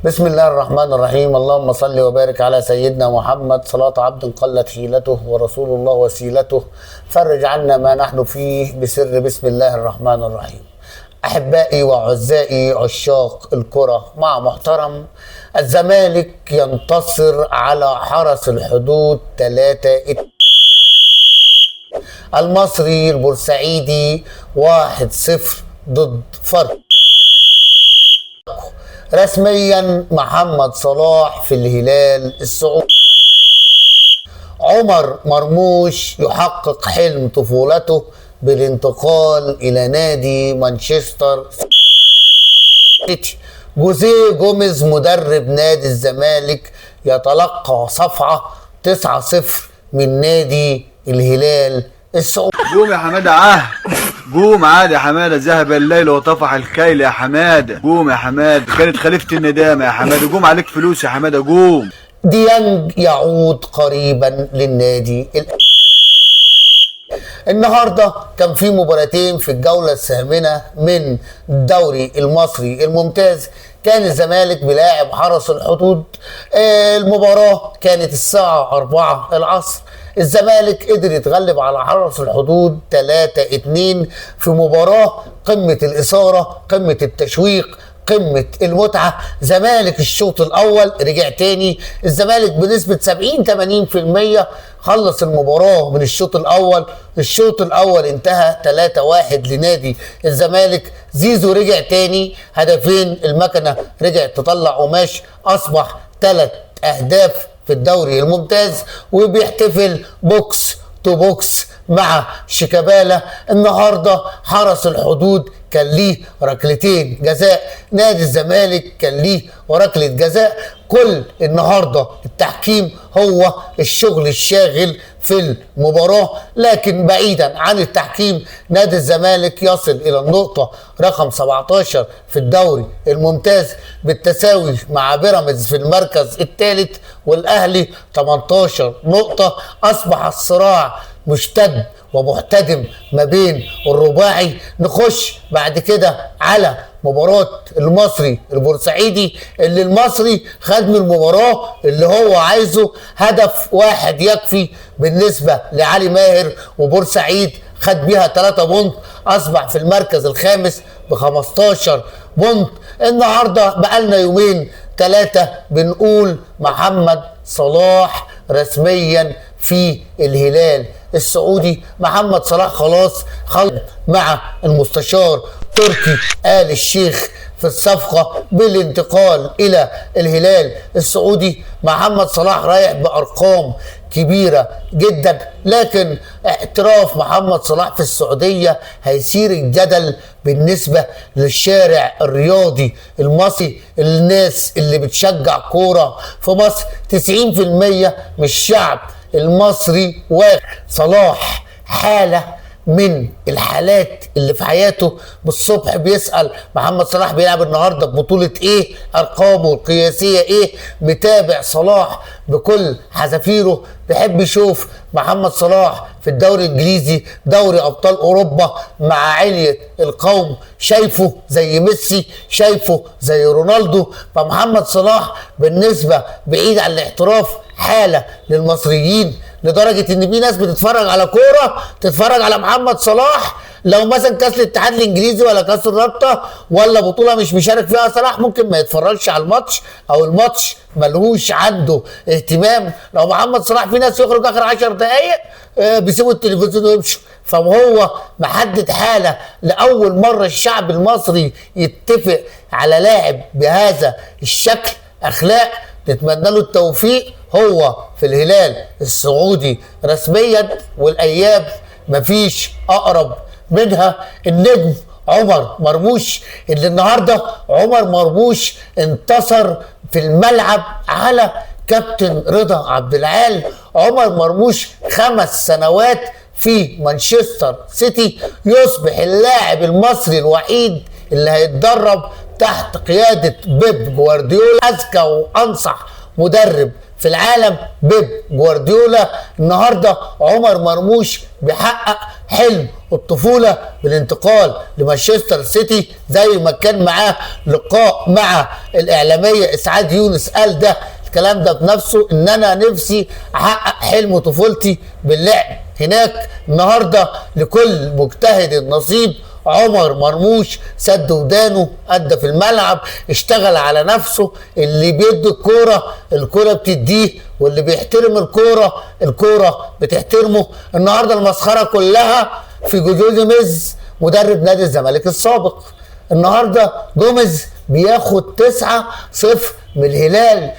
بسم الله الرحمن الرحيم. اللهم صل وبارك على سيدنا محمد، صلاة عبد قلت حيلته ورسول الله وسيلته، فرج عنا ما نحن فيه بسر بسم الله الرحمن الرحيم. أحبائي وأعزائي عشاق الكرة، مع محترم، الزمالك ينتصر على حرس الحدود 3-2، المصري البورسعيدي 1-0 ضد فرق. رسميا محمد صلاح في الهلال السعودي. عمر مرموش يحقق حلم طفولته بالانتقال الى نادي مانشستر سيتي. جوزيه جوميز مدرب نادي الزمالك يتلقى صفعة 9-0 من نادي الهلال السعودي. قوم يا حمادة، عهد قوم عاد يا حمادة، ذهب الليل وطفح الكيل يا حمادة، قوم يا حمادة، كانت خليفة الندامة يا حمادة، قوم عليك فلوس يا حمادة، قوم. ديانج يعود قريبا للنادي الأهلي. النهارده كان في مباراتين في الجولة الثامنة من الدوري المصري الممتاز. كان الزمالك بيلاعب حرس الحدود. المباراة كانت الساعة 4 العصر. الزمالك قدر يتغلب على حرس الحدود 3-2 في مباراة قمة الإثارة، قمة التشويق، قمة المتعة. زمالك الشوط الأول رجع تاني، الزمالك بنسبة 70-80% خلص المباراة من الشوط الأول. الشوط الأول انتهى 3-1 لنادي الزمالك. زيزو رجع تاني، هدفين، المكنة رجعت تطلع قماش، أصبح 3 أهداف في الدوري الممتاز، وبيحتفل box to box مع شيكابالا. النهارده حرس الحدود كان ليه ركلتين جزاء، نادي الزمالك كان ليه ركلة جزاء. كل النهارده التحكيم هو الشغل الشاغل في المباراة، لكن بعيدا عن التحكيم نادي الزمالك يصل الى النقطة رقم 17 في الدوري الممتاز بالتساوي مع بيراميدز في المركز الثالث والاهلي 18 نقطة. اصبح الصراع مشتد ومحتدم ما بين الرباعي. نخش بعد كده على مباراة المصري البورسعيدي، اللي المصري خد من المباراة اللي هو عايزه، هدف واحد يكفي بالنسبة لعلي ماهر، وبورسعيد خد بيها 3 point، أصبح في المركز الخامس ب 15 point. النهاردة بقالنا يومين 3 بنقول محمد صلاح رسميا في الهلال السعودي. محمد صلاح خلاص خلص مع المستشار تركي آل الشيخ في الصفقة بالانتقال إلى الهلال السعودي. محمد صلاح رايح بأرقام كبيرة جدا، لكن اعتراف محمد صلاح في السعودية هيثير الجدل بالنسبة للشارع الرياضي المصري. الناس اللي بتشجع كورة في مصر 90% من الشعب المصري واخد صلاح حالة من الحالات اللي في حياته. بالصبح بيسأل محمد صلاح بيلعب النهارده ببطولة ايه، ارقامه القياسية ايه، متابع صلاح بكل حذافيره، بيحب يشوف محمد صلاح في الدوري الانجليزي، دوري ابطال اوروبا مع علية القوم، شايفه زي ميسي، شايفه زي رونالدو. فمحمد صلاح بالنسبة بعيد عن الاحتراف حالة للمصريين، لدرجة ان في ناس بتتفرج على كورة تتفرج على محمد صلاح. لو مثلا كاس الاتحاد الانجليزي ولا كاس الرابطة ولا بطولة مش مشارك فيها صلاح، ممكن ما يتفرجش على الماتش او الماتش ملهوش عنده اهتمام. لو محمد صلاح في ناس يخرج اخر 10 دقايق بيسيبوا التلفزيون ويمشوا. فهو محدد حالة لأول مرة الشعب المصري يتفق على لاعب بهذا الشكل، أخلاق. نتمنى له التوفيق. هو في الهلال السعودي رسميا، والأيام مفيش أقرب منها. النجم عمر مرموش، اللي النهارده عمر مرموش انتصر في الملعب على كابتن رضا عبد العال. عمر مرموش 5 سنوات في مانشستر سيتي، يصبح اللاعب المصري الوحيد اللي هيتدرب تحت قيادة بيب جوارديولا، أذكى وأنصح مدرب في العالم بيب جوارديولا. النهارده عمر مرموش بيحقق حلم الطفولة بالانتقال لمانشستر سيتي، زي ما كان معاه لقاء مع الاعلامية اسعاد يونس، قال ده الكلام ده بنفسه، ان انا نفسي احقق حلم طفولتي باللعب هناك. النهارده لكل مجتهد نصيب. عمر مرموش سد ودانه، ادى في الملعب، اشتغل على نفسه. اللي بيدي الكورة الكورة بتديه، واللي بيحترم الكورة الكورة بتحترمه. النهارده المسخره كلها في جوميز مدرب نادي الزمالك السابق. النهارده جوميز بياخد 9-0 من الهلال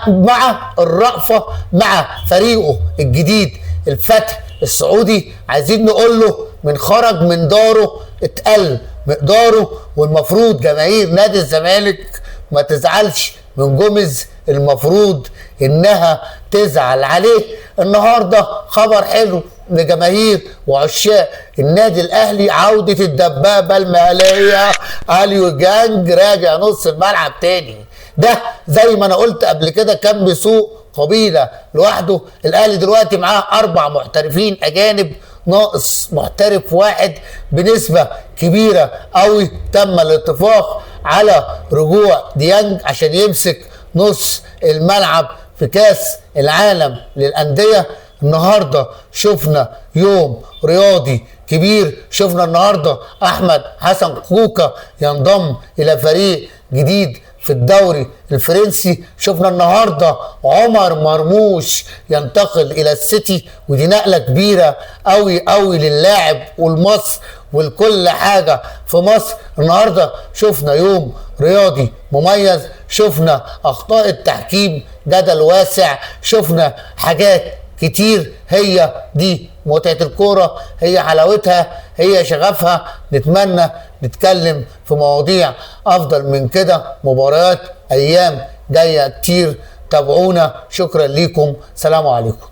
مع الرأفة مع فريقه الجديد الفتح السعودي. عايزين نقول له من خرج من داره اتقل مقداره، والمفروض جماهير نادي الزمالك ما تزعلش من جوميز، المفروض انها تزعل عليه. النهارده خبر حلو لجماهير وعشاق النادي الاهلي، عودة الدبابة المالية اليو جانج راجع نص الملعب تاني. ده زي ما انا قلت قبل كده كان بيسوق قبيلة لوحده. الاهلي دلوقتي معاه 4 محترفين اجانب، ناقص محترف واحد بنسبة كبيرة قوي. تم الاتفاق على رجوع ديانج عشان يمسك نص الملعب في كاس العالم للأندية. النهاردة شفنا يوم رياضي كبير، شفنا النهاردة أحمد حسن كوكا ينضم إلى فريق جديد في الدوري الفرنسي، شفنا النهاردة عمر مرموش ينتقل إلى السيتي، ودي نقلة كبيرة قوي قوي للاعب والمصر والكل حاجة في مصر. النهاردة شفنا يوم رياضي مميز، شفنا أخطاء التحكيم، جدل واسع، شفنا حاجات كتير. هي دي متعة الكورة، هي حلاوتها، هي شغفها. نتمنى نتكلم في مواضيع أفضل من كده، مباريات أيام جاية كتير. تابعونا، شكرا لكم، سلام عليكم.